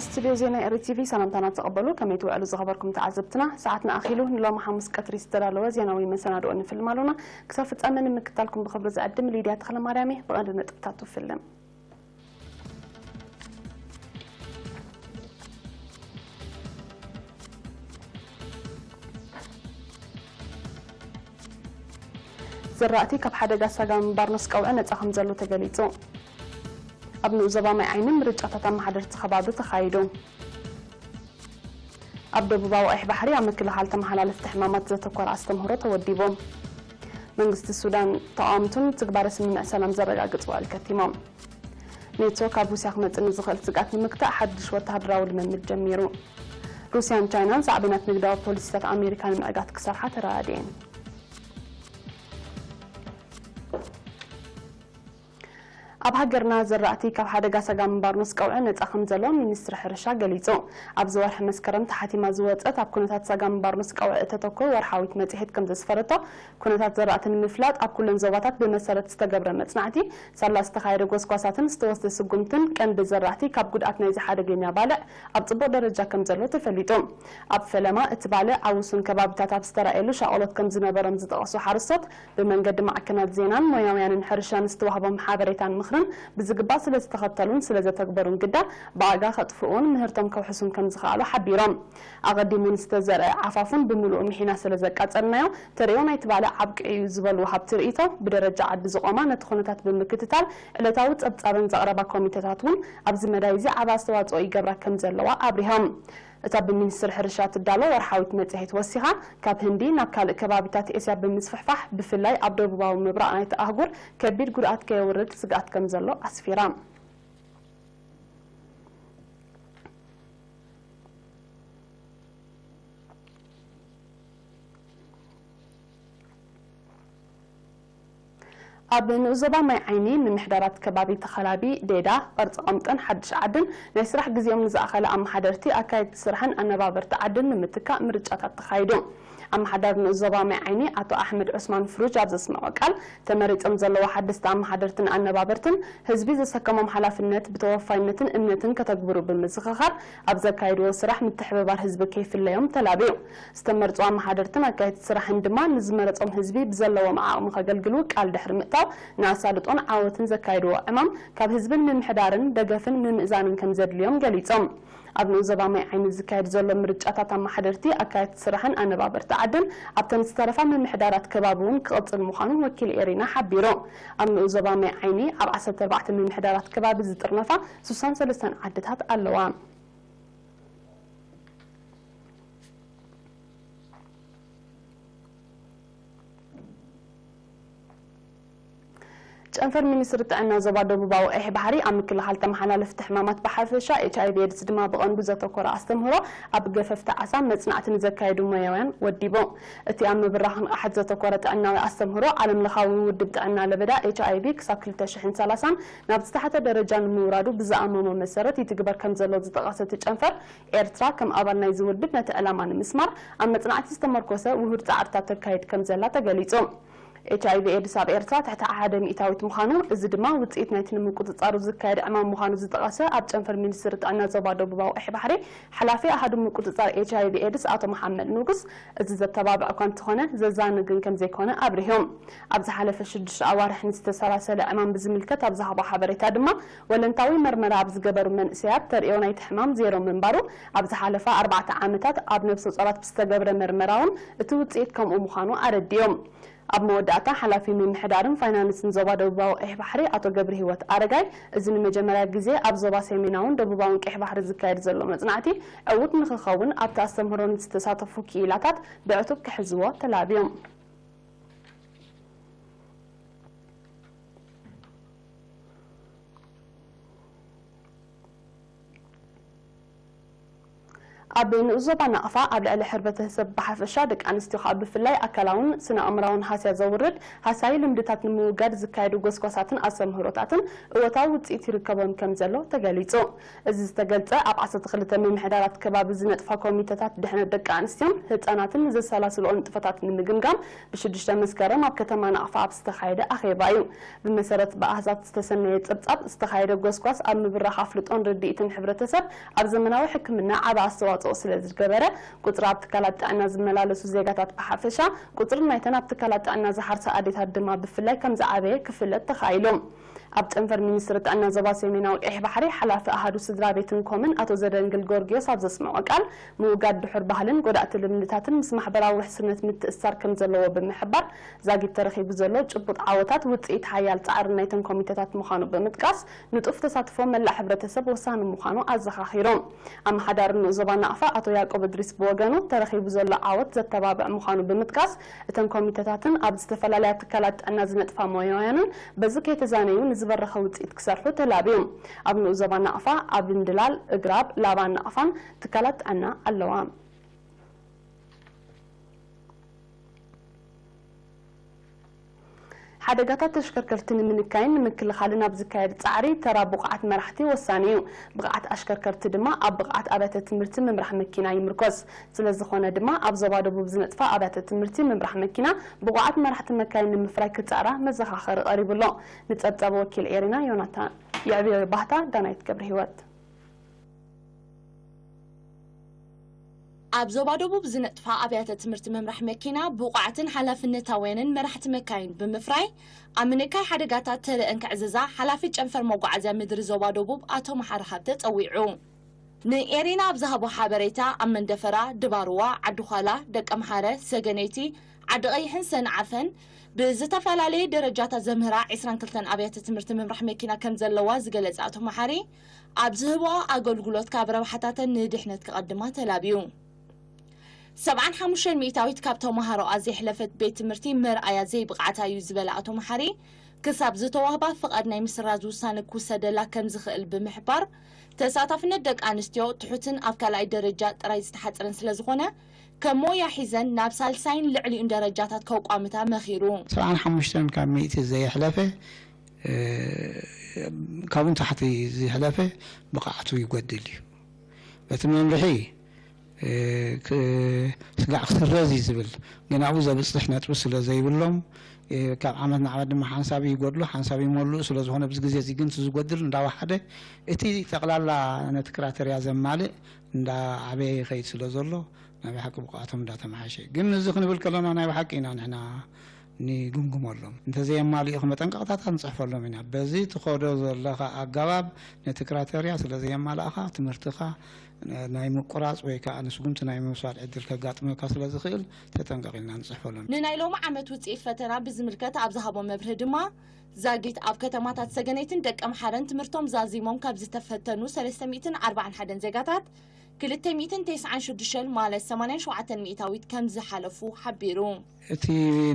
ስቱድዮ ዜና ኤሪ ቲቪ ሰላምታና ተቐበሉ። ከመይ ትውዕሉ ዝኸበርኩም ተዓዘብትና? ሰዓትና ኣኺሉ ንሎሚ ሓሙስ ቀትሪ ዝተዳለወ ዜናዊ መሰናድኦ ንፍልም ኣሎና። ክሳብ ፍጻመ ንምክታልኩም ብኽብሪ ዝዕድም ሊድያ ተኽለማርያም እየ። ብቐንዲ ነጥብታቱ ፍልም። ዘራእቲ ካብ ሓደጋ ሳጋ ምንባር ምስ ቀውዐ ነጻ ከም ዘሎ ተገሊጹ። ኣብ ንኡስ ዞባ ማይ ዓይኒ ምርጫታት ኣመሓደርቲ ከባቢ ተኻይዱ። ኣብ ደቡባዊ ቀይሕ ባሕሪ ኣብ ምክልኻል ተመሓላለፍቲ ሕማማት ዘተኮረ ኣስተምህሮ ተወዲቡ። መንግስቲ ሱዳን ተቓወምቱን ትግባረ ስምምዕ ሰላም ዘረጋግጽ ውዕል ከቲሞም። ኔቶ ካብ ሩስያ ክመጽእ ንዝኽእል ስግኣት ንምግታእ ሓድሽ ወተሃደራዊ ልምምድ ጀሚሩ። ሩስያን ቻይናን ሳዕቤናት ንግዳዊ ፖሊሲታት ኣሜሪካ ንምዕጋት ክሰርሓ ተረዳዲኤን። ኣብ ሃገርና ዘራእቲ ካብ ሓደጋ ሳጋ ምንባር ምስ ቀውዐ ነጻ ከም ዘሎ ሚኒስትሪ ሕርሻ ገሊጹ። ኣብዚ ወርሒ መስከረም ተሓቲማ ዝወጸት ኣብ ኩነታት ሳጋ ምንባር ምስ ቀውዐ እተተኩር ወርሓዊት መጽሔት ከም ዘስፈረቶ፣ ኩነታት ዘራእቲ ንምፍላጥ ኣብ ኩለን ዞባታት ብመሰረት ዝተገብረ መጽናዕቲ፣ ሳላ ዝተኻየደ ጎስጓሳትን ዝተወስደ ስጉምትን ቀንዲ ዘራእቲ ካብ ጉድኣት ናይዚ ሓደገኛ ባልዕ ኣብ ጽቡቕ ደረጃ ከም ዘሎ ተፈሊጡ። ኣብ ፈለማ እቲ ባልዕ ኣብ ውሱን ከባቢታት ኣብ ዝተራእየሉ ሻቕሎት ከም ዝነበሮም ዝጠቐሱ ሓረስቶት፣ ብመንገዲ ማዕከናት ዜናን ሞያውያንን ሕርሻን ዝተዋህቦም ሓበሬታን ምኽርን ብዝግባእ ስለ ዝተኸተሉን ስለ ዘተግበሩን ግዳ ብኣጋ ከጥፍኡን ምህርቶም ከውሕሱን ከም ዝኸኣሉ ሓቢሮም። ኣቐዲሙ ንዝተዘርአ ዓፋፉን ብምሉኡ ምሒና ስለ ዘቃጸልናዮ፣ ተርእዮ ናይቲ ባልዕ ኣብቂዑ እዩ ዝበሉ ወሃብቲ ርእይቶ፣ ብደረጃ ዓዲ ዝቖማ ነቲ ኩነታት ብምክትታል ዕለታዊ ጸብጻበን ዘቕረባ ኮሚተታት እውን ኣብዚ መዳይ እዚ ዓቢ ኣስተዋጽኦ ይገብራ ከም ዘለዋ ኣብሪሆም። እታ ብሚኒስትሪ ሕርሻ ትዳሎ ወርሓዊት መጽሔት ወሲኻ፣ ካብ ህንዲ ናብ ካልእ ከባቢታት ኤስያ ብምስፍሕፋሕ፣ ብፍላይ ኣብ ደቡባዊ ምብራቕ ናይቲ ኣህጉር ከቢድ ጉድኣት ከየውርድ ስግኣት ከም ዘሎ ኣስፊራ። ኣብ ንኡስ ዞባ ማይ ዓይኒ ምምሕዳራት ከባቢ ተኸላቢ፣ ዴዳ፣ ቅርጺ ቀምጥን ሓድሽ ዓድን ናይ ስራሕ ግዜኦም ንዝኣኸለ ኣመሓደርቲ፣ ኣካየድቲ ስራሕን ኣነባበርቲ ዓድን ንምትካእ ምርጫታት ተኻይዱ። ኣመሓዳሪ ንኡስ ዞባ ማይ ዓይኒ ኣቶ ኣሕመድ ዑስማን ፍሩጅ ኣብ ዘስምዖ ቃል፣ ተመሪጾም ዘለዉ ሓደስቲ ኣመሓደርትን ኣነባበርትን ህዝቢ ዘሰከሞም ሓላፍነት ብተወፋይነትን እምነትን ከተግብሩ ብምዝኽኻር፣ ኣብ ዘካይድዎ ስራሕ ምትሕብባር ህዝቢ ከይፍለዮም ተላብዩ። ዝተመርጹ ኣመሓደርትን ኣካየድቲ ስራሕን ድማ ንዝመረጾም ህዝቢ ብዘለዎም ዓቕሚ ከገልግሉ ቃል ድሕሪ ምእታው፣ ንኣሳልጦን ዓወትን ዘካየድዎ ዕማም ካብ ህዝብን ምምሕዳርን ደገፍን ምምእዛንን ከም ዘድልዮም ገሊጾም። ኣብ ንኡስ ዞባ ማይ ዓይኒ ዝካየድ ዘሎ ምርጫታት ኣመሓደርቲ፣ ኣካየድቲ ስራሕን ኣነባበርቲ ዓድን ኣብተን ዝተረፋ ምምሕዳራት ከባቢ እውን ክቕጽል ምዃኑ ወኪል ኤሪና ሓቢሩ። ኣብ ንኡስ ዞባ ማይ ዓይኒ ኣብ ዓሰርተ ኣርባዕተ ምምሕዳራት ከባቢ ዝጥርነፋ ስሳን ሰለስተን ዓድታት ኣለዋ። ጨንፈር ሚኒስትሪ ጥዕና ዞባ ደቡባዊ ቀይሕ ባሕሪ ኣብ ምክልኻል ተመሓላለፍቲ ሕማማት ብሓፈሻ፣ ኤች ኣይ ቪ ኤድስ ድማ ብቐንዱ ዘተኮረ ኣስተምህሮ ኣብ ገፈፍቲ ዓሳ መጽናዕቲ ንዘካየዱ ሞያውያን ወዲቡ። እቲ ኣብ ምብራኽ ንቕሓት ዘተኮረ ጥዕናዊ ኣስተምህሮ፣ ዓለም ለኻዊ ውድብ ጥዕና ለበዳ ኤች ኣይ ቪ ክሳብ ክልተ ሽሕን ሰላሳን ናብ ዝተሓተ ደረጃ ንምውራዱ ብዝኣመሞ መሰረት ይትግበር ከም ዘሎ ዝጠቐሰ እቲ ጨንፈር፣ ኤርትራ ከም ኣባል ናይዚ ውድብ ነቲ ዕላማ ንምስማር ኣብ መጽናዕቲ ዝተመርኮሰ ውሁድ ጻዕርታት ተካይድ ከም ዘላ ተገሊጹ። ኤች ኣይ ቪ ኤድስ ኣብ ኤርትራ ትሕቲ ሓደ ሚእታዊት ምዃኑ፣ እዚ ድማ ውጽኢት ናይቲ ንምቁጽጻሩ ዝካየድ ዕማም ምዃኑ ዝጠቐሰ ኣብ ጨንፈር ሚኒስትሪ ጥዕና ዞባ ደቡባዊ ቀይሕ ባሕሪ ሓላፊ ኣሃዱ ምቁጽጻር ኤች ኣይ ቪ ኤድስ ኣቶ መሓመድ ንጉስ፣ እዚ ዘተባብዕ እኳ እንተኾነ ዘዛንግን ከም ዘይኮነ ኣብሪሆም። ኣብ ዝሓለፈ ሽዱሽተ ኣዋርሕ ንዝተሰላሰለ ዕማም ብዝምልከት ኣብ ዝሃቦ ሓበሬታ ድማ፣ ወለንታዊ መርመራ ኣብ ዝገበሩ መንእሰያት ተርእዮ ናይቲ ሕማም ዜሮ ምንባሩ፣ ኣብ ዝሓለፋ ኣርባዕተ ዓመታት ኣብ ነብሰ ጾራት ብዝተገብረ መርመራ እውን እቲ ውጽኢት ከምኡ ምዃኑ ኣረዲኦም። ኣብ መወዳእታ፣ ሓላፊ ምምሕዳርን ፋይናንስን ዞባ ደቡባዊ ቀይሕ ባሕሪ ኣቶ ገብረሂወት ኣረጋይ፣ እዚ ንመጀመርያ ግዜ ኣብ ዞባ ሰሜናውን ደቡባውን ቀይሕ ባሕሪ ዝካየድ ዘሎ መጽናዕቲ ዕዉት ንኽኸውን፣ ኣብቲ ኣስተምህሮ ንዝተሳተፉ ክኢላታት ብዕቱብ ክሕዝዎ ተላብዮም። ኣብ ንኡስ ዞባ ናቕፋ ኣብ ልዕሊ ሕብረተሰብ ብሓፈሻ ደቂ ኣንስትዮ ከዓ ብፍላይ ኣካላውን ስነ ኣእምራውን ሃስያ ዘውርድ ሃሳዪ ልምድታት ንምውጋድ ዝካየዱ ጎስጓሳትን ኣስተምህሮታትን እወታዊ ውፅኢት ይርከቦም ከም ዘሎ ተገሊፁ። እዚ ዝተገልፀ ኣብ ዓሰርተ ክልተ ምምሕዳራት ከባቢ ዝነጥፋ ኮሚተታት ድሕነት ደቂ ኣንስትዮን ህፃናትን ዘሰላስልኦ ንጥፈታት ንምግምጋም ብሽዱሽተ መስከረም ኣብ ከተማ ናቕፋ ኣብ ዝተኻየደ ኣኼባ እዩ። ብመሰረት ብኣሃዛት ዝተሰነየ ጸብጻብ ዝተኻየደ ጎስጓስ ኣብ ምብራኽ ኣፍልጦን ርድኢትን ሕብረተሰብ ኣብ ዘመናዊ ሕክምና ዓቢ ኣስተዋጽኦ ስለ ዝገበረ፣ ቁጽሪ ኣብ ትካላት ጥዕና ዝመላለሱ ዜጋታት ብሓፈሻ፣ ቁጽሪ ናይተን ኣብ ትካላት ጥዕና ዝሓርሳ ኣዴታት ድማ ብፍላይ ከም ዝዓበየ ክፍለጥ ተኻኢሉ። ኣብ ጨንፈር ሚኒስትሪ ጥዕና ዞባ ሰሜናዊ ቀይሕ ባሕሪ ሓላፊ ኣሃዱ ስድራ ቤትን ኮምን ኣቶ ዘደንግል ጎርጊዮስ ኣብ ዘስምዖ ቃል፣ ምውጋድ ድሑር ባህልን ጎዳእቲ ልምድታትን ምስ ማሕበራዊ ውሕስነት ምትእስሳር ከም ዘለዎ ብምሕባር፣ ዛጊት ተረኺቡ ዘሎ ጭቡጥ ዓወታት ውጽኢት ሓያል ጻዕሪ ናይተን ኮሚተታት ምዃኑ ብምጥቃስ፣ ንጡፍ ተሳትፎ መላእ ሕብረተሰብ ወሳኒ ምዃኑ ኣዘኻኺሩ። ኣመሓዳሪ ንኡስ ዞባ ናቕፋ ኣቶ ያዕቆብ እድሪስ ብወገኑ፣ ተረኺቡ ዘሎ ዓወት ዘተባብዕ ምዃኑ ብምጥቃስ፣ እተን ኮሚተታትን ኣብ ዝተፈላለያ ትካላት ጥዕና ዝነጥፋ ሞያውያንን በዚ ከይተዛነዩ ንዝበረኸ ውጽኢት ክሰርሑ ተላብዩ። ኣብ ንኡስ ዞባ ናቕፋ ኣብ እንድላል፣ እግራብ፣ ላባን ናቕፋን ትካላት ጥዕና ኣለዋ። ሓደጋታት ተሽከርከርቲ ንምንካይን ንምክልኻልን ኣብ ዝካየድ ጻዕሪ ተራ ብቑዓት መራሕቲ ወሳኒ እዩ። ብቕዓት ኣሽከርከርቲ ድማ ኣብ ብቕዓት ኣብያተ ትምህርቲ ምምራሕ መኪና ይምርኮስ። ስለ ዝኾነ ድማ ኣብ ዞባ ደቡብ ዝነጥፋ ኣብያተ ትምህርቲ ምምራሕ መኪና ብቑዓት መራሕቲ መካይን ንምፍራይ ክጻዕራ መዘኻኸሪ ቀሪቡ ኣሎ። ንጸብጻብ ወኪል ኤሪና ዮናታን የዕብዮ ባህታ ዳናይት ገብረ ህይወት። ኣብ ዞባ ደቡብ ዝነጥፋ ኣብያተ ትምህርቲ ምምራሕ መኪና ብቑዓትን ሓላፍነታውያንን መራሕቲ መካይን ብምፍራይ ኣብ ምንካይ ሓደጋታት ተረአን ክዕዝዛ ሓላፊ ጨንፈር መጓዓዝያ ምድሪ ዞባ ደቡብ ኣቶ መሓሪ ሃብተ ጸዊዑ። ንኤሪና ኣብ ዝሃቦ ሓበሬታ ኣብ መንደፈራ፣ ድባርዋ፣ ዓዲ ዃላ፣ ደቀምሓረ፣ ሰገነይቲ፣ ዓዲ ቐይሕን ሰንዓፈን ብዝተፈላለየ ደረጃታት ዘምህራ ዒስራን ክልተን ኣብያተ ትምህርቲ ምምራሕ መኪና ከም ዘለዋ ዝገለጸ ኣቶ መሓሪ፣ ኣብ ዝህብኦ ኣገልግሎት ካብ ረብሓታተን ንድሕነት ክቐድማ ተላብዩ። ሰብዓን ሓሙሽተን ሚእታዊት ካብ ተመሃሮኣ ዘየሕለፈት ቤት ትምህርቲ መርኣያ ዘይብቕዓታ እዩ ዝበለ ኣቶ መሓሪ፣ ክሳብ ዝተዋህባ ፍቓድ ናይ ምስራዝ ውሳነ ክውሰደላ ከም ዝኽእል ብምሕባር፣ ተሳታፍነት ደቂ ኣንስትዮ ትሑትን ኣብ ካልኣይ ደረጃ ጥራይ ዝተሓጽረን ስለ ዝኾነ፣ ከም ሞያ ሒዘን ናብ ሳልሳይን ልዕሊኡን ደረጃታት ከቋምታ መኺሩ። ሰብዓን ሓሙሽተን ካብ ሚእቲ ዘየሕለፈ፣ እ፣ ካብኡ ንታሕቲ ዝሕለፈ ብቕዓቱ ይጎድል እዩ። በቲ መምርሒ፣ እ፣ ክ-፣ ስጋዕ ክስረዝ እዩ ዝብል፣ ግን ኣብኡ ዘብጽሕ ነጥቢ ስለ ዘይብሎም፣ እ፣ ካብ ዓመት ንዓመት ድማ ሓንሳብ ይጎድሉ፣ ሓንሳብ ይመልኡ ስለ ዝኾነ፣ ኣብዚ ግዜ እዚ ግን እቲ ዝጎድል እንዳወሓደ፣ እቲ ጠቕላላ ነቲ ክራተርያ ዘማልእ እንዳዓበየ ይኸይድ ስለ ዘሎ፣ ናይ ብሓቂ ብቕዓቶም እንዳተመሓሸ። ግን እዚ ክንብል ከለና ናይ ብሓቂ ኢና ንሕና ንግምግመሎም። እንተዘየማልኡ መጠንቀቕታታት ንጽሕፈሎም ኢና። በዚ ትኸዶ ዘለኻ ኣገባብ ነቲ ክራተርያ ስለ ዘየማላእኻ ትምህርትኻ ናይ ምቁራጽ ወይ ከኣ ንስጉምቲ ናይ ምውሳድ ዕድል ከጋጥመካ ስለ ዝኽእል ተጠንቀቕ ኢልና ንጽሕፈሎም። ንናይ ሎሚ ዓመት ውጽኢት ፈተና ብዝምልከት ኣብ ዝሃቦ መብርሂ ድማ፣ ዛጊት ኣብ ከተማታት ሰገነይትን ደቀምሓረን ትምህርቶም ዛዚሞም ካብ ዝተፈተኑ ሰለስተ ሚእትን ኣርባዓን ሓደን ዜጋታት፣ ክልተ ሚእትን ተስዓን ሽዱሽተን ማለት ሰማንያን ሸውዓተን ሚእታዊት ከም ዝሓለፉ ሓቢሩ። እቲ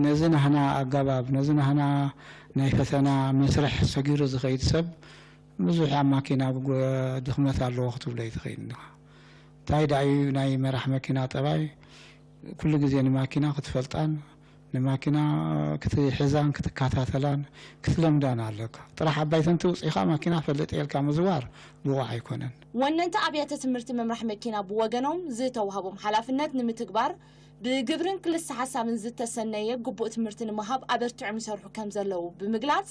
ነዚ ናህና ኣገባብ፣ ነዚ ናህና ናይ ፈተና መስርሕ ሰጊሩ ዝኸይድ ሰብ ብዙሕ ኣብ ማኪና ብጎ-፣ ድኽመት ኣለዎ ክትብሎ ኣይትኽእልን ኢኻ። እንታይ ደኣ እዩ ናይ መራሕ መኪና ጠባይ? ኩሉ ግዜ ንማኪና ክትፈልጣን ንማኪና ክትሕዛን ክትከታተላን ክትለምዳን ኣለካ። ጥራሕ ኣባይተን ትውፅኢኻ ማኪና ፈልጥ ኢልካ ምዝዋር ብቑዕ ኣይኮነን። ወነንቲ ኣብያተ ትምህርቲ ምምራሕ መኪና ብወገኖም ዝተዋህቦም ሓላፍነት ንምትግባር ብግብርን ክልሰ ሓሳብን ዝተሰነየ ግቡእ ትምህርቲ ንምሃብ ኣበርቲዖም ይሰርሑ ከም ዘለዉ ብምግላፅ፣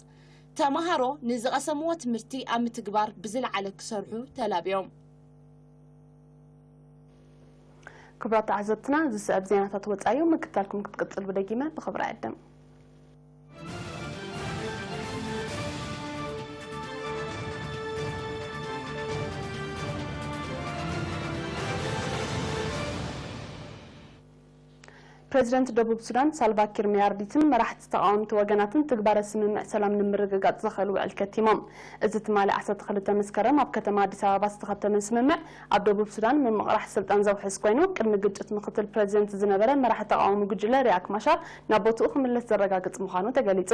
ተምሃሮ ንዝቐሰምዎ ትምህርቲ ኣብ ምትግባር ብዝለዓለ ክሰርሑ ተላብዮም። ክቡራት ተዓዘብትና፣ ዝስዕብ ዜናታት ወጻኢ እዩ። ምክትታልኩም ክትቅጽል ብደጊመ ብኽብሪ እዕድም። ፕሬዚደንት ደቡብ ሱዳን ሳልቫ ኪር ማያርዲትን መራሕቲ ተቓወምቲ ወገናትን ትግባረ ስምምዕ ሰላም ንምርግጋጽ ዘኽእል ውዕል ከቲሞም። እዚ ትማሊ ዓሰርተ ክልተ መስከረም ኣብ ከተማ ኣዲስ ኣበባ ዝተኸተመ ስምምዕ፣ ኣብ ደቡብ ሱዳን ምምቕራሕ ስልጣን ዘውሕስ ኮይኑ፣ ቅድሚ ግጭት ምክትል ፕሬዚደንት ዝነበረ መራሒ ተቓዋሚ ጉጅለ ሪያክ ማሻር ናብ ቦትኡ ክምለስ ዘረጋግጽ ምዃኑ ተገሊጹ።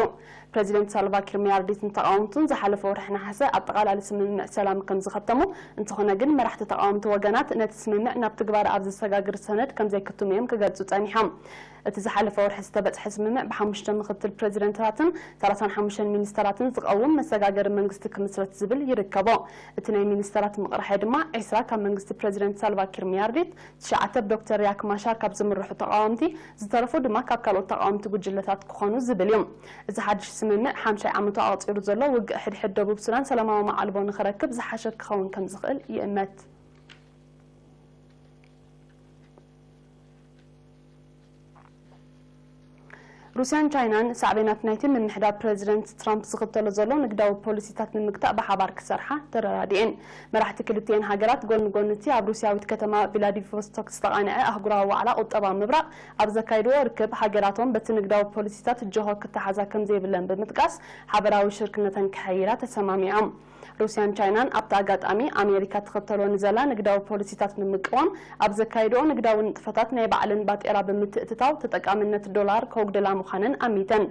ፕሬዚደንት ሳልቫ ኪር ማያርዲትን ተቓወምቱን ዝሓለፈ ወርሒ ነሓሰ ኣጠቓላሊ ስምምዕ ሰላም ከም ዝኸተሙ፣ እንተኾነ ግን መራሕቲ ተቓወምቲ ወገናት ነቲ ስምምዕ ናብ ትግባረ ኣብ ዘሰጋግር ሰነድ ከም ዘይክትሙ እዮም ክገልጹ ጸኒሖም። እቲ ዝሓለፈ ወርሒ ዝተበጽሐ ስምምዕ ብሓሙሽተ ምክትል ፕሬዚደንታትን ሰላሳን ሓሙሽተን ሚኒስተራትን ዝቐውም መሰጋገሪ መንግስቲ ክምስረት ዝብል ይርከቦ። እቲ ናይ ሚኒስተራት ምቕራሐ ድማ ዒስራ ካብ መንግስቲ ፕሬዚደንት ሳልቫ ኪር ማያርዲት፣ ትሽዓተ ብዶክተር ሪያክ ማሻር ካብ ዝምርሑ ተቓወምቲ፣ ዝተረፉ ድማ ካብ ካልኦት ተቓወምቲ ጉጅለታት ክኾኑ ዝብል እዩ። እዚ ሓድሽ ስምምዕ ሓምሻይ ዓመቱ ኣቕጺሩ ዘሎ ውግእ ሕድሕድ ደቡብ ሱዳን ሰላማዊ መዓልቦ ንኽረክብ ዝሓሸ ክኸውን ከም ዝኽእል ይእመት። ሩስያን ቻይናን ሳዕቤናት ናይቲ ምምሕዳር ፕሬዚደንት ትራምፕ ዝኽተሎ ዘሎ ንግዳዊ ፖሊሲታት ንምግታእ ብሓባር ክሰርሓ ተረዳዲኤን። መራሕቲ ክልቲኤን ሃገራት ጎኒ ጎኒ እቲ ኣብ ሩስያዊት ከተማ ቪላዲቮስቶክ ዝተቓንዐ ኣህጉራዊ ዋዕላ ቁጠባዊ ምብራቕ ኣብ ዘካይድዎ ርክብ፣ ሃገራቶም በቲ ንግዳዊ ፖሊሲታት ጆሆ ክተሓዛ ከም ዘይብለን ብምጥቃስ ሓበራዊ ሽርክነተን ክሕይላ ተሰማሚዖም። ሩስያን ቻይናን ኣብቲ ኣጋጣሚ ኣሜሪካ ትኽተሎ ንዘላ ንግዳዊ ፖሊሲታት ብምቅዋም ኣብ ዘካይድኦ ንግዳዊ ንጥፈታት ናይ ባዕለን ባጤራ ብምትእትታው ተጠቃምነት ዶላር ከውግደላ ምዃነን ኣሚተን።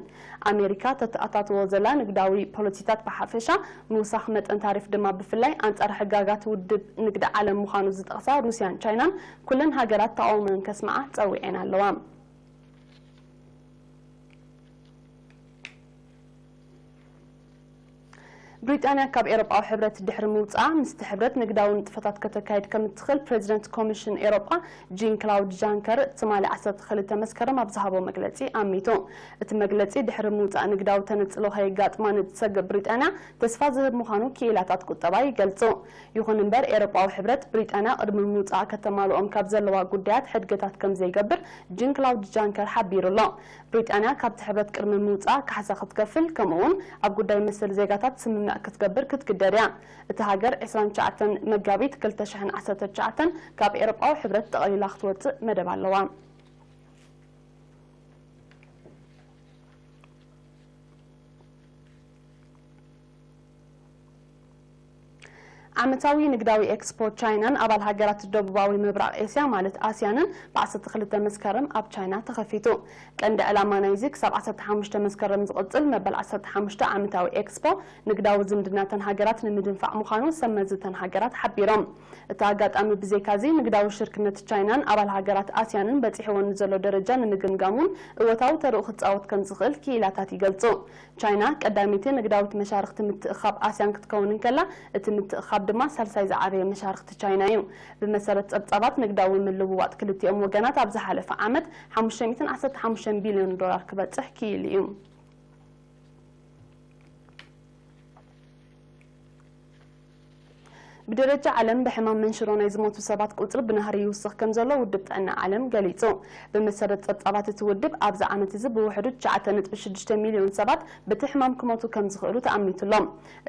ኣሜሪካ ተተኣታትዎ ዘላ ንግዳዊ ፖሊሲታት ብሓፈሻ፣ ምውሳኽ መጠን ታሪፍ ድማ ብፍላይ ኣንጻር ሕጋጋት ውድብ ንግዲ ዓለም ምዃኑ ዝጠቕሳ ሩስያን ቻይናን ኩለን ሃገራት ተቓውሞአን ከስምዓ ጸዊዐን ኣለዋ። ብሪጣንያ ካብ ኤሮጳዊ ሕብረት ድሕሪ ምውጻኣ፣ ምስቲ ሕብረት ንግዳዊ ንጥፈታት ከተካይድ ከም እትኽእል ፕሬዚደንት ኮሚሽን ኤሮጳ ጂን ክላውድ ጃንከር ትማሊ ዓሰርተ ክልተ መስከረም ኣብ ዝሃቦ መግለጺ ኣሚቱ። እቲ መግለጺ ድሕሪ ምውጻእ ንግዳዊ ተነጽሎ ከየጋጥማ ንትሰግእ ብሪጣንያ ተስፋ ዝህብ ምዃኑ ክኢላታት ቁጠባ ይገልጹ። ይኹን እምበር ኤሮጳዊ ሕብረት ብሪጣንያ ቅድሚ ምውጻኣ ከተማልኦም ካብ ዘለዋ ጉዳያት ሕድገታት ከም ዘይገብር ጂን ክላውድ ጃንከር ሓቢሩ ኣሎ። ብሪጣንያ ካብቲ ሕብረት ቅድሚ ምውጻኣ ካሕሳ ክትከፍል፣ ከምኡ እውን ኣብ ጉዳይ መሰል ዜጋታት ስምምዕ ክትገብር ክትግደድ እያ። እታ ሃገር ዕስራን ትሽዓተን መጋቢት ክልተ ሽሕን ዓሰርተ ትሽዓተን ካብ ኤውሮጳዊ ሕብረት ጠቕሊላ ክትወጽእ መደብ ኣለዋ። ዓመታዊ ንግዳዊ ኤክስፖ ቻይናን ኣባል ሃገራት ደቡባዊ ምብራቕ ኤስያ ማለት ኣስያንን ብ ዓሰርተ ክልተ መስከረም ኣብ ቻይና ተኸፊቱ። ቀንዲ ዕላማ ናይዚ ክሳብ ዓሰርተ ሓሙሽተ መስከረም ዝቕጽል መበል ዓሰርተ ሓሙሽተ ዓመታዊ ኤክስፖ ንግዳዊ ዝምድናተን ሃገራት ንምድንፋዕ ምዃኑ ሰብ መዚ እተን ሃገራት ሓቢሮም። እቲ ኣጋጣሚ ብዘይካዚ ንግዳዊ ሽርክነት ቻይናን ኣባል ሃገራት ኣስያንን በጺሕዎ ንዘሎ ደረጃ ንምግምጋም እውን እወታዊ ተርኡ ክጻወት ከም ዝኽእል ክኢላታት ይገልጹ። ቻይና ቀዳመይቲ ንግዳዊት መሻርኽቲ ምትእኽኻብ ኣስያን ክትከውን እንከላ፣ እቲ ምትእኽኻብ ድማ ሳልሳይ ዝዓበየ መሻርኽቲ ቻይና እዩ። ብመሰረት ጸብጻባት ንግዳዊ ምልውዋጥ ክልቲኦም ወገናት ኣብ ዝሓለፈ ዓመት ሓሙሽተ ሚእትን ዓሰርተ ሓሙሽተ ቢልዮን ዶላር ክበጽሕ ክኢሉ እዩ። ብደረጃ ዓለም ብሕማም መንሽሮ ናይ ዝሞቱ ሰባት ቁጽሪ ብናህሪ ይውስኽ ከም ዘሎ ውድብ ጥዕና ዓለም ገሊጹ። ብመሰረት ጸብጻባት እቲ ውድብ ኣብዚ ዓመት እዚ ብውሕዱ ትሽዓተ ነጥቢ ሽዱሽተ ሚልዮን ሰባት በቲ ሕማም ክሞቱ ከም ዝኽእሉ ተኣሚቱ ኣሎ።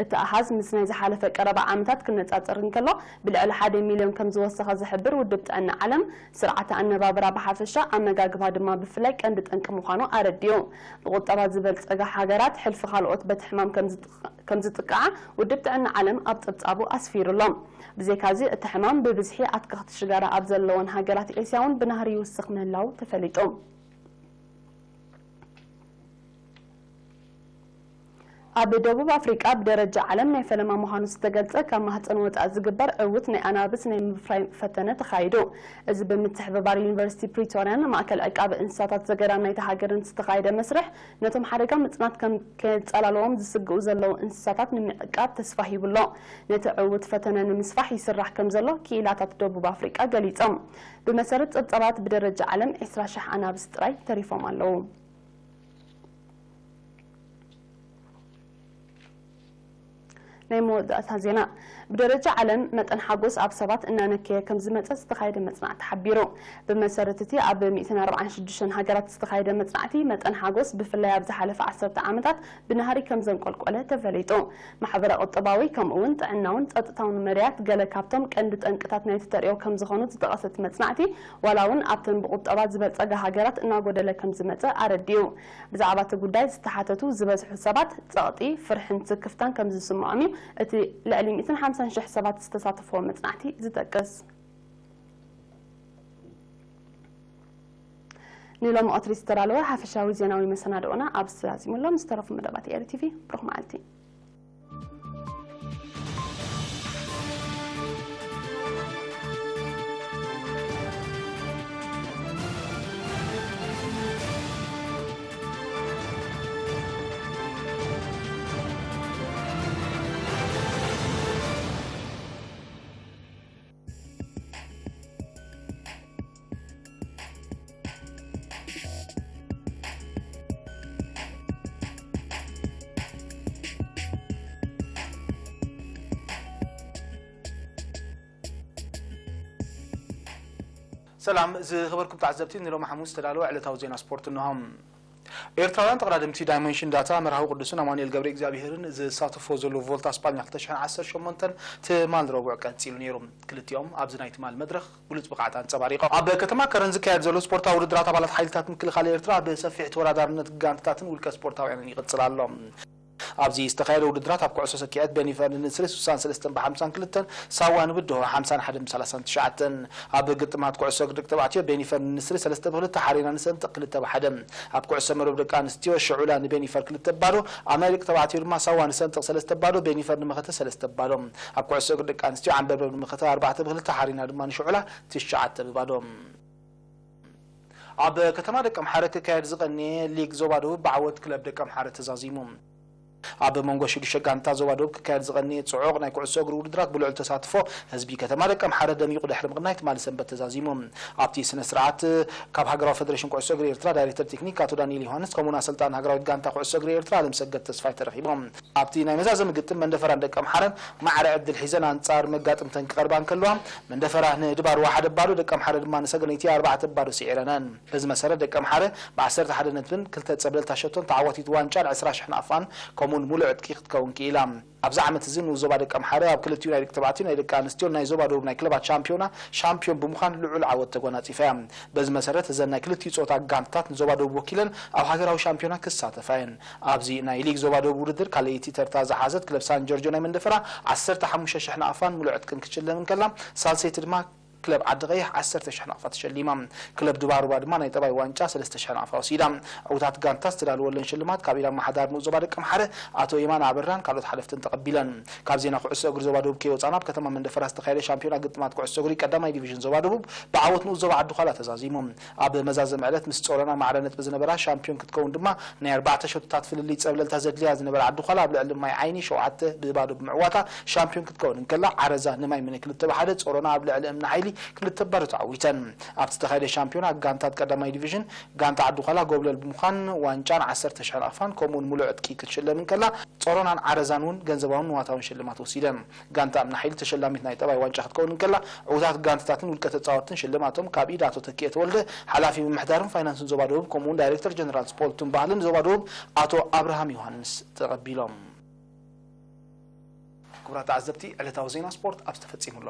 እቲ ኣሃዝ ምስ ናይ ዝሓለፈ ቀረባ ዓመታት ክነጻጸር እንከሎ ብልዕሊ ሓደ ሚልዮን ከም ዝወሰኸ ዝሕብር ውድብ ጥዕና ዓለም፣ ስርዓተ ኣነባብራ ብሓፈሻ ኣመጋግባ ድማ ብፍላይ ቀንዲ ጠንቂ ምዃኑ ኣረዲኡ። ብቁጠባ ዝበልጸጋ ሃገራት ሕልፊ ካልኦት በቲ ሕማም ከም ዝጥቃዓ ውድብ ጥዕና ዓለም ኣብ ጸብጻቡ ኣስፊሩ ኣሎ። ብዘይካዚ እቲ ሕማም ብብዝሒ ኣትከኽቲ ሽጋራ ኣብ ዘለወን ሃገራት ኤስያ እውን ብናህሪ ይውስኽ ምህላው ተፈሊጡ። ኣብ ደቡብ ኣፍሪቃ ብደረጃ ዓለም ናይ ፈለማ ምዃኑ ዝተገልጸ ካብ ማህጸን ወጻኢ ዝግበር ዕውት ናይ ኣናብስ ናይ ምፍራይ ፈተነ ተኻይዱ። እዚ ብምትሕብባር ዩኒቨርሲቲ ፕሪቶርያን ማእከል ዕቃቢ እንስሳታት ዘገዳም ናይታ ሃገርን ዝተኻየደ መስርሕ ነቶም ሓደጋ ምጽናት ከም ከየጸላለዎም ዝስግኡ ዘለዉ እንስሳታት ንምዕቃብ ተስፋ ሂቡ ኣሎ። ነቲ ዕውት ፈተነ ንምስፋሕ ይስራሕ ከም ዘሎ ክኢላታት ደቡብ ኣፍሪቃ ገሊጾም። ብመሰረት ጸብጻባት ብደረጃ ዓለም ዕስራ ሽሕ ኣናብስ ጥራይ ተሪፎም ኣለዉ። ናይ መወዳእታ ዜና። ብደረጃ ዓለም መጠን ሓጎስ ኣብ ሰባት እናነከየ ከም ዝመጸ ዝተኻየደ መጽናዕቲ ሓቢሩ። ብመሰረት እቲ ኣብ ሚእትን ኣርባዓን ሽዱሽተን ሃገራት ዝተኻየደ መጽናዕቲ፣ መጠን ሓጎስ ብፍላይ ኣብ ዝሓለፈ ዓሰርተ ዓመታት ብናህሪ ከም ዘንቆልቆለ ተፈሊጡ። ማሕበረ ቁጠባዊ ከምኡ እውን ጥዕናውን ጸጥታውን መርያት ገለ ካብቶም ቀንዲ ጠንቅታት ናይቲ ተርእዮ ከም ዝኾኑ ዝጠቐሰት መጽናዕቲ፣ ዋላ እውን ኣብተን ብቁጠባ ዝበልጸጋ ሃገራት እናጎደለ ከም ዝመጸ ኣረዲኡ። ብዛዕባ እቲ ጉዳይ ዝተሓተቱ ዝበዝሑ ሰባት ጸቕጢ፣ ፍርሕን ስክፍታን ከም ዝስምዖም እዩ እቲ ልዕሊ ሚእትን ሓምሳን ሽሕ ሰባት ዝተሳተፍዎ መጽናዕቲ ዝጠቅስ። ንሎሚ ቀትሪ ዝተዳለወ ሓፈሻዊ ዜናዊ መሰናድኦና ኣብዚ ተዛዚሙ ኣሎ። ምስ ተረፉ መደባት ኤሪ ቲቪ ብሩኽ መዓልቲ። ሰላም ዝኸበርኩም ተዓዘብቲ፣ ንሎሚ ሓሙስ ዝተዳለወ ዕለታዊ ዜና ስፖርት እንሆ። ኤርትራውያን ተቐዳደምቲ ዳይመንሽን ዳታ መርሃዊ ቅዱስን ኣማኑኤል ገብረ እግዚኣብሄርን ዝሳተፎ ዘሎ ቮልታ ስጳኛ ክልተ ሽሕን ዓሰርተ ሸሞንተን ትማል ረቡዕ ቀጺሉ ነይሩ። ክልቲኦም ኣብዚ ናይ ትማል መድረኽ ብሉጽ ብቕዓት ኣንጸባሪቖም። ኣብ ከተማ ከረን ዝካየድ ዘሎ ስፖርታዊ ውድድራት ኣባላት ሓይልታት ምክልኻል ኤርትራ ብሰፊሕ ተወዳዳርነት ጋንታታትን ውልቀ ስፖርታውያንን ይቕጽል ኣሎ። ኣብዚ ዝተኻየደ ውድድራት ኣብ ኩዕሶ ሰኪዐት ቤኒፈር ንንስሪ ስሳን ሰለስተን ብሓምሳን ክልተን፣ ሳዋ ንብድሆ ሓምሳን ሓደን ብሰላሳን ትሽዓተን። ኣብ ግጥማት ኩዕሶ እግሪ ደቂ ተባዕትዮ ቤኒፈር ንንስሪ ሰለስተ ብክልተ፣ ሓሬና ንሰንጥቕ ክልተ ብሓደ። ኣብ ኩዕሶ መረብ ደቂ ኣንስትዮ ሽዑላ ንቤኒፈር ክልተ ባዶ፣ ኣብ ናይ ደቂ ተባዕትዮ ድማ ሳዋ ንሰንጥቕ ሰለስተ ባዶ፣ ቤኒፈር ንመኸተ ሰለስተ ባዶ። ኣብ ኩዕሶ እግሪ ደቂ ኣንስትዮ ዓንበርበብ ንመኸተ ኣርባዕተ ብክልተ፣ ሓሬና ድማ ንሽዑላ ትሽዓተ ብባዶ። ኣብ ከተማ ደቀምሓረ ክካየድ ዝቐነየ ሊግ ዞባ ደቡብ ብዓወት ክለብ ደቀምሓረ ተዛዚሙ። ኣብ መንጎ ሽዱሽተ ጋንታ ዞባ ደቡብ ክካየድ ዝቐነየ ጽዑቕ ናይ ኩዕሶ እግሪ ውድድራት ብልዑል ተሳትፎ ህዝቢ ከተማ ደቀምሓረ ደሚቑ ድሕሪ ምቕናይ ትማሊ ሰንበት ተዛዚሙ። ኣብቲ ስነ ስርዓት ካብ ሃገራዊ ፈደሬሽን ኩዕሶ እግሪ ኤርትራ ዳይሬክተር ቴክኒክ ኣቶ ዳንኤል ዮሃንስ ከምኡውን ኣሰልጣን ሃገራዊት ጋንታ ኩዕሶ እግሪ ኤርትራ ኣለምሰገድ ተስፋይ ተረኺቦም። ኣብቲ ናይ መዛዘሚ ግጥም መንደፈራን ደቀምሓረን ማዕረ ዕድል ሒዘን ኣንጻር መጋጥምተን ክቐርባ እንከለዋ፣ መንደፈራ ንድባርዋ ሓደ ባዶ፣ ደቀምሓረ ድማ ንሰገነይቲ ኣርባዕተ ባዶ ስዒረነን። በዚ መሰረት ደቀምሓረ ብዓሰርተ ሓደ ነጥብን ክልተ ጸብለልታ ሸቶን ተዓዋቲት ዋንጫን ዕስራ ሽሕ ናቕፋን ከምኡውን ሙሉእ ዕጥቂ ክትከውን ክኢላ። ኣብዚ ዓመት እዚ ንኡስ ዞባ ደቀምሓረ ኣብ ክልቲኡ ናይ ደቂ ተባዕትዮ ናይ ደቂ ኣንስትዮን ናይ ዞባ ደቡብ ናይ ክለባት ሻምፒዮና ሻምፒዮን ብምዃን ልዑል ዓወት ተጎናጺፋ እያ። በዚ መሰረት እዘን ናይ ክልቲኡ ጾታ ጋንታታት ንዞባ ደቡብ ወኪለን ኣብ ሃገራዊ ሻምፒዮና ክሳተፋ እየን። ኣብዚ ናይ ሊግ ዞባ ደቡብ ውድድር ካልኣይቲ ተርታ ዝሓዘት ክለብ ሳን ጆርጆ ናይ መንደፈራ ዓሰርተ ሓሙሽተ ሽሕ ናቕፋን ሙሉእ ዕጥቅን ክትሽለም እንከላ፣ ሳልሰይቲ ድማ ክለብ ዓዲ ቀይሕ ዓሰርተ ሽሕ ናቕፋ ተሸሊማ። ክለብ ድባሩባ ድማ ናይ ጠባይ ዋንጫ ሰለስተ ሽሕ ናቕፋ ወሲዳ። ዕውታት ጋንታ ዝተዳለወለን ሽልማት ካብ ኢድ ኣመሓዳሪ ንኡስ ዞባ ደቀምሓረ ኣቶ የማነ ኣበራን ካልኦት ሓለፍትን ተቐቢለን። ካብ ዜና ኩዕሶ እግሪ ዞባ ደቡብ ከይወጻና፣ ኣብ ከተማ መንደፈራ ዝተኻየደ ሻምፒዮና ግጥማት ኩዕሶ እግሪ ቀዳማይ ዲቪዥን ዞባ ደቡብ ብዓወት ንኡስ ዞባ ዓዲ ዃላ ተዛዚሙ። ኣብ መዛዘሚ ዕለት ምስ ጾሮና ማዕረ ነጥቢ ዝነበራ ሻምፒዮን ክትከውን ድማ ናይ ኣርባዕተ ሸቶታት ፍልልይ ጸብለልታ ዘድልያ ዝነበረ ዓዲ ዃላ ኣብ ልዕሊ ማይ ዓይኒ ሸውዓተ ብባዶ ብምዕዋታ ሻምፒዮን ክትከውን እንከላ፣ ዓረዛ ንማይ ምነ ክልተ ብሓደ፣ ጾሮና ኣብ ልዕሊ እምኒ ሓይሊ ክልተ ባዶ ተዓዊተን። ኣብቲ ዝተኻየደ ሻምፒዮና ጋንታት ቀዳማይ ዲቪዥን ጋንታ ዓዲ ዃላ ጎብለል ብምዃን ዋንጫን ዓሰርተ ሽሕ ናቕፋን ከምኡውን ሙሉእ ዕጥቂ ክትሽለም እንከላ፣ ጾሮናን ዓረዛን እውን ገንዘባውን ንዋታውን ሽልማት ወሲደን። ጋንታ እምኒ ሓይሊ ተሸላሚት ናይ ጠባይ ዋንጫ ክትከውን እንከላ፣ ዕውታት ጋንታታትን ውልቀ ተጻወትትን ሽልማቶም ካብ ኢድ ኣቶ ተኪኤ ተወልደ፣ ሓላፊ ምምሕዳርን ፋይናንስን ዞባ ደቡብ፣ ከምኡውን ዳይሬክተር ጀነራል ስፖርትን ባህልን ዞባ ደቡብ ኣቶ ኣብርሃም ዮሃንስ ተቐቢሎም። ክቡራት ተዓዘብቲ፣ ዕለታዊ ዜና ስፖርት ኣብዚ ተፈጺሙ ኣሎ።